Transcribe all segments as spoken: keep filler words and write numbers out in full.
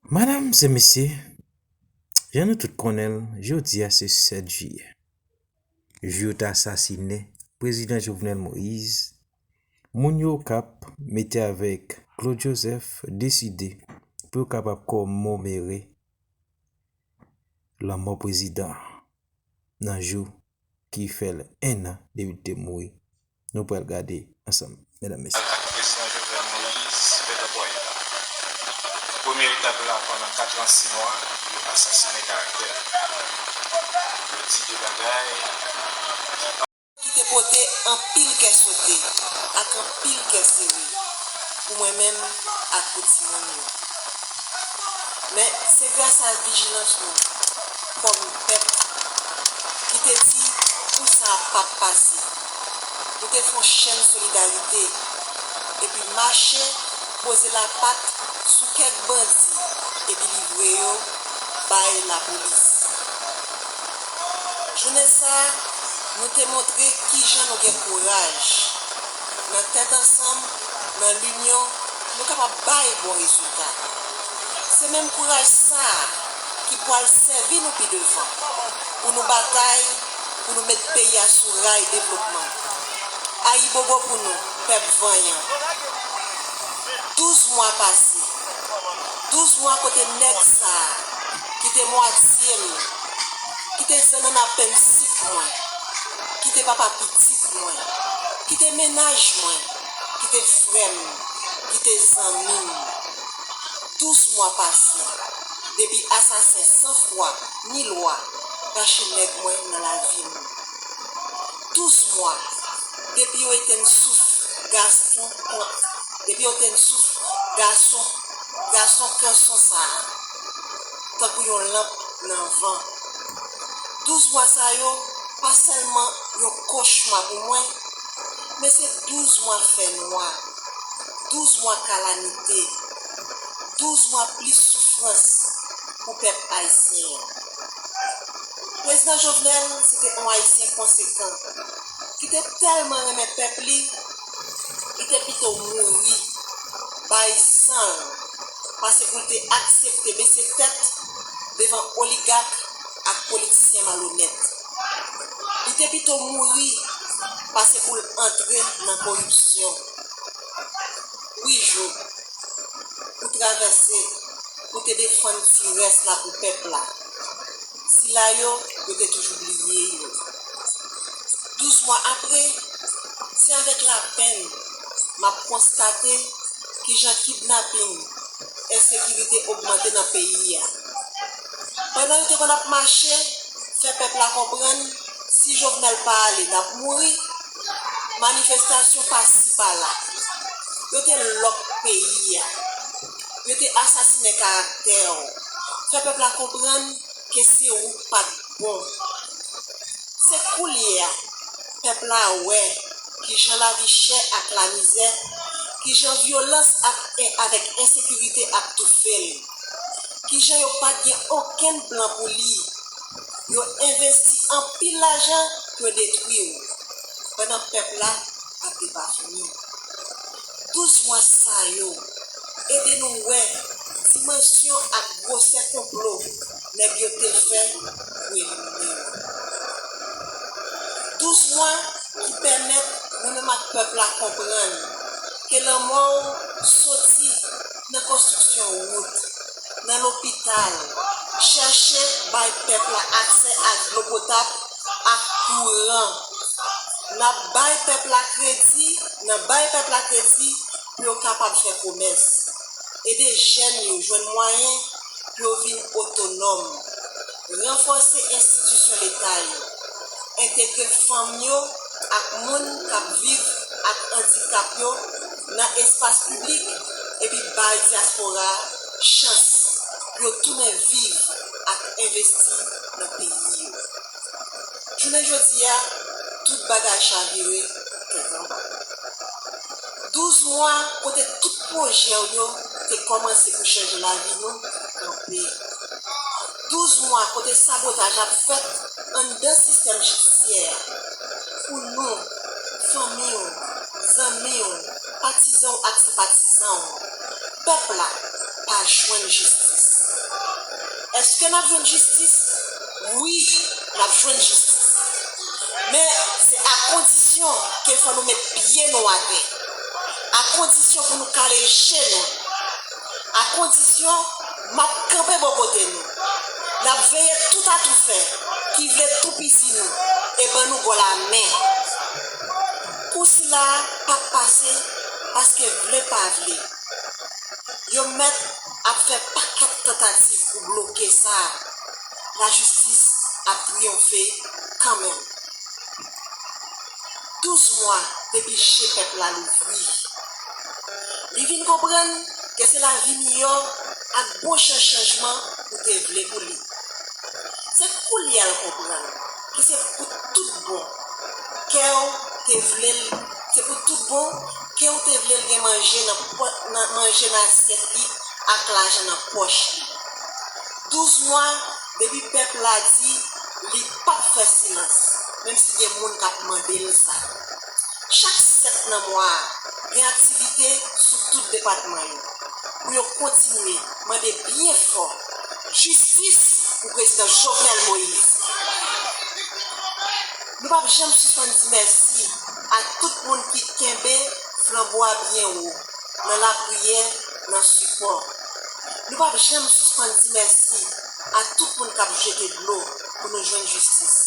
Madam e mesye, jan nou tout konnen l, jodi a se sèt jiyè. Jou yo t asasinen Prezidan Jovenel Moïse, moun yo k ap mete avèk Claude Joseph deside pou yo kapab komemore lanmò prezidan an nan jou ki fè l en an depi l te mouri. Nou pral gade ansanm, medam, mesye. Ak prezidan Jovenel Moïse, Pètèpwèy. Premye etap la, pandan kat an sis mwa, yo asasinen karaktè. Yo di de bagay ki te pote anpil kè sote ak anpil kè sere pou mwen menm ak pou timoun yo. Men se gras a vijilans nou kòm pèp ki te di pou sa p ap pase. Nou te fè yon chèn solidarite epi mache poze lapat sou kèk bandi epi livre yo bay lapolis. Jounen sa a, nou te montre kijan nou gen kouraj. Nan tèt ansanm, nan linyon, nou kapab bay bon rezilta. Se menm kouraj sa a ki pwal sèvi nou pi devan pou nou batay, pou nou met peyi a sou ray devlopman. Ayibobo pou nou, pèp vanyan. Douz mwa pase. Douz mwa kote nèg sa a ki te mwatye m, ki te zannanna penn sik mwen, ki te papa pitit mwen, ki te mennaj mwen, ki te frè m, ki te zanmi m. Douz mwa pase depi asasen san fwa ni lwa rache nèg mwen nan lavi m. Douz mwa depi yo etenn souf gason, depi yo etenn souf gason, gason kanson sa a, tankou yon lanp nan van. Douz mwa sa yo pa sèlman yon kochma pou mwen, men se douz mwa fènwa, douz mwa kalamite, douz mwa plis soufrans pou pèp ayisyen an. Prezidan Jovenel se te yon Ayisyen konsekan ki te tèlman renmen pèp li, li te pito mouri bay san l pase pou l te aksepte bese tèt devan oligak ak politisyen malonèt. Li te pito mouri pase pou l antre nan koripsyon. Wi, Jo, ou travèse pou te defann ti rès la pou pèp la. Sila yo, yo te toujou bliye yo. Douz mwa apre, se avèk lapenn m ap konstate kijan kidnaping, ensekirite ogmante nan peyi a. Pandan yo te konn ap mache, fè pèp la konprann, si Jovenel pa ale, n ap mouri, manifestasyon pasi pala. Yo te lòk peyi a. Yo te asasinen karaktè w, fè pèp la konprann ke se ou k pa t bon. Se koulye a, pèp la wè kijan lavi chè ak lamizè, kijan vyolans ak, avèk ensekirite ap toufe l, kijan yo pa t gen okenn plan pou li. Yo envesti anpil lajan pou yo detwi w, pandan pèp la ap depafini. Douz mwa sa yo ede nou wè dimansyon ak gwosè konplo nèg yo te fè pou elimine yo. Douz mwa ki pèmèt nou menm ak pèp la konprann ke lanmò w soti nan konstriksyon wout, nan lopital, chèche bay pèp la aksè ak dlo potab ak kouran. N ap bay pèp la kredi, nan bay pèp la kredi pou yo kapab fè komès, ede jèn yo jwenn mwayen pou yo vin otonòm, ranfòse enstitisyon Leta yo, entegre fanm yo ak moun k ap viv ak andikap yo nan espas piblik epi bay dyaspora a chans pou yo tounen viv ak envesti nan peyi yo. Jounen jodi a, tout bagay chavire tèt anba. Douz mwa kote tout pwojè w yo te kòmanse pou chanje lavi nou kanpe. Douz mwa kote sabotaj ap fèt anndan sistèm jidisyè a. Pou nou, fanmi w, zanmi w, patizan w ak senpatizan w, pèp la pa jwenn jistis. Èske n ap jwenn jistis? Wi, n ap jwenn jistis. Men, se a kondisyon ke fò nou met pye nou atè. A kondisyon pou nou kale je nou. A kondisyon m ap kanpe bò kote nou. N ap veye tout atoufè ki vle toupizi nou e ban nou gòl a men. Kou sila a p ap pase paske vle pa vle. Yo mèt ap fè pakèt tantativ pou bloke sa. Lajistis ap triyonfe kanmenm. Douz mwa depi je pèp la louvri. Li vin konprann ke se lavi miyò ak bon jan chanjman ou te vle pou li. Se koulye a l konprann ke se pou tout bon kè w te vle l, se pou tout bon kè w te vle l gen manje nan pò-, nan manje nan asyèt li ak lajan nan pòch li. Douz mwa depi pèp la di li p ap fè silans, menm si gen moun k ap mande l sa. Chak sèt nan mwa a, gen aktivite sou tout depatman yo pou yo kontinye mande byen fò jistis pou Prezidan Jovenel Moïse. Nou p ap janm sispann di mèsi a tout moun ki kenbe flanbo a byen wo nan lapriyè, nan sipò. Nou p ap janm sispann di mèsi a tout moun k ap jete dlo pou nou jwenn jistis.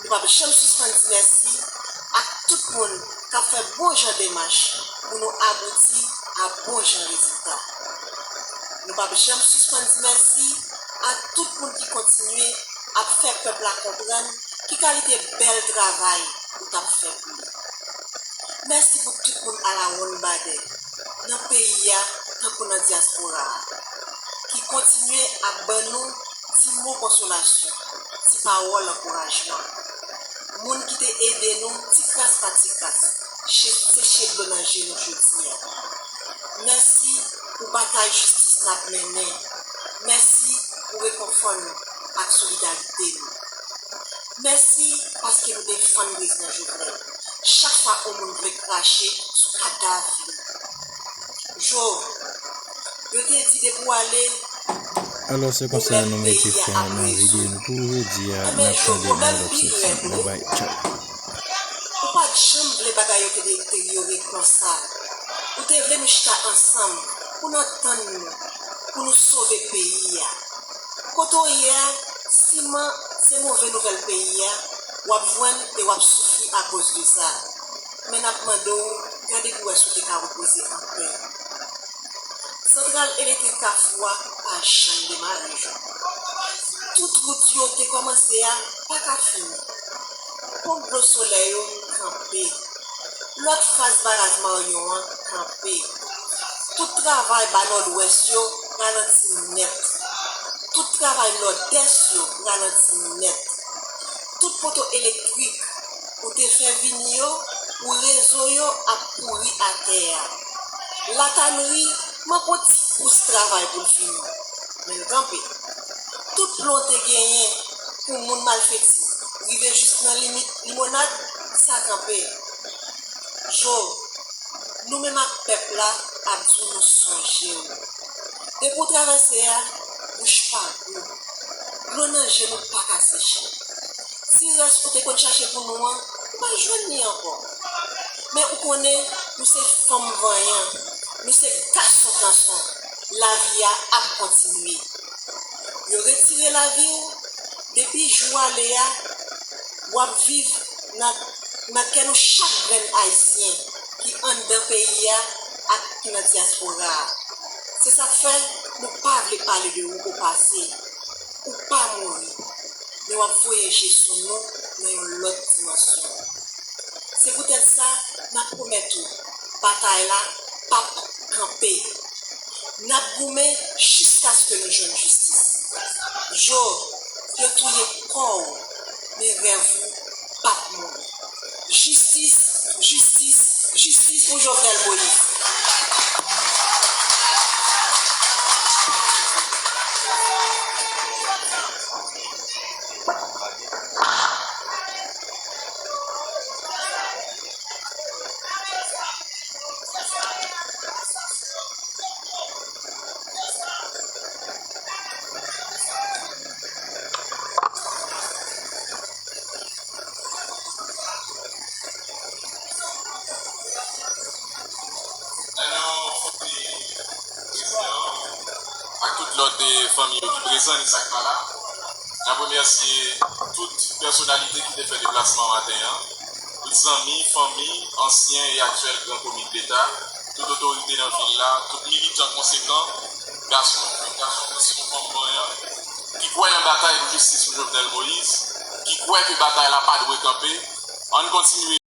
Nou p ap janm sispann di mèsi ak tout moun k ap fè bon jan demach pou nou abouti a bon jan rezilta. Nou p ap janm sispann di mèsi a tout moun ki kontinye ap fè pèp la konprann ki kalite bèl travay ou t ap fè pou li. Mèsi pou tout moun alawonnbadè nan peyi a tankou nan dyaspora a, ki kontinye ap ban nou ti mo konsolasyon, ti pawòl ankourajman. Moun ki te ede nou ti kras pa ti kras, che-, seche dlo nan je nou jodi a. Mèsi pou batay jistis n ap mennen. Mèsi pou rekonfò nou ak solidarite nou. Mèsi paske nou defann Prezidan Jovenel chak fwa yon moun vle krache sou kadav li. Jo, yo te di depi w ale, Alò, se konsa nou mete fen nan videyo nou pou jodi a. N ap tande nan lòt seksyon. Babay, tchaw. Ou pa t janm vle bagay yo te deteryore konsa. Ou te vle nou chita ansanm pou n antann nou, pou nou sove peyi a. Kote w ye a, siman se move nouvèl peyi a w ap jwenn e w ap soufri akoz de sa. Men n ap mande w, gade pou w wè si w te ka repoze anpè. Santral elektrik Kafou a pa janm demare, Jo. Tout wout yo te kòmanse a pa ka fini. Ponp dlo solèy yo kanpe. Lòt faz baraj Maryon an kanpe. Tout travay ba Nòdwès yo ralanti nèt. Tout travay Nòdès yo ralanti nèt. Tout poto elektrik ou te fè vini yo pou rezo yo ap pouri atè a. Latannri manke yon ti pous travay pou l fini, men l kanpe. Tout plan w te genyen pou moun malfeti rive jis nan limit limonad, sa kanpe. Jo, nou menm ak pèp la ap di w nou sonje w. Depi w travèse a, bouch pa gou. Dlo nan je nou pa ka seche. Ti rès ou te konn chache pou nou an, ou pa jwenn li ankò. Men ou konnen, nou se fanm vanyan, nou se gason kanson. Lavi a ap kontinye. Yo retire lavi w, depi jou w ale a, w ap viv nan, nan kè nou chak grenn Ayisyen ki anndan peyi a ak ki nan dyaspora a. Se sa k fè nou pa vle pale de ou o pase. Ou pa mouri, men w ap voye je sou nou nan yon lòt dimansyon. Se poutèt sa, n ap pwomèt ou, batay la p ap kanpe. N ap goumen jiskaske nou jwenn jistis. Jo, yo touye kò w, men rèv ou p ap mouri. Jistis, jistis, jistis pou Jovenel Moïse. Lòt fanmi yo ki prezan, ni sa k pa la. N ap remèsye tout pèsonalite ki te fè deplasman maten an. Tout zanmi, fanmi, ansyen e aktyèl gran komik deta, tout otorite nan vil la, tout militan konsekan, gason, fanm, gason, fanm, fanm, fanm, ki kwè nan batay pou jistis pou Jovenel Moïse, ki kwè ke batay la pa dwe kanpe. Ann kontinye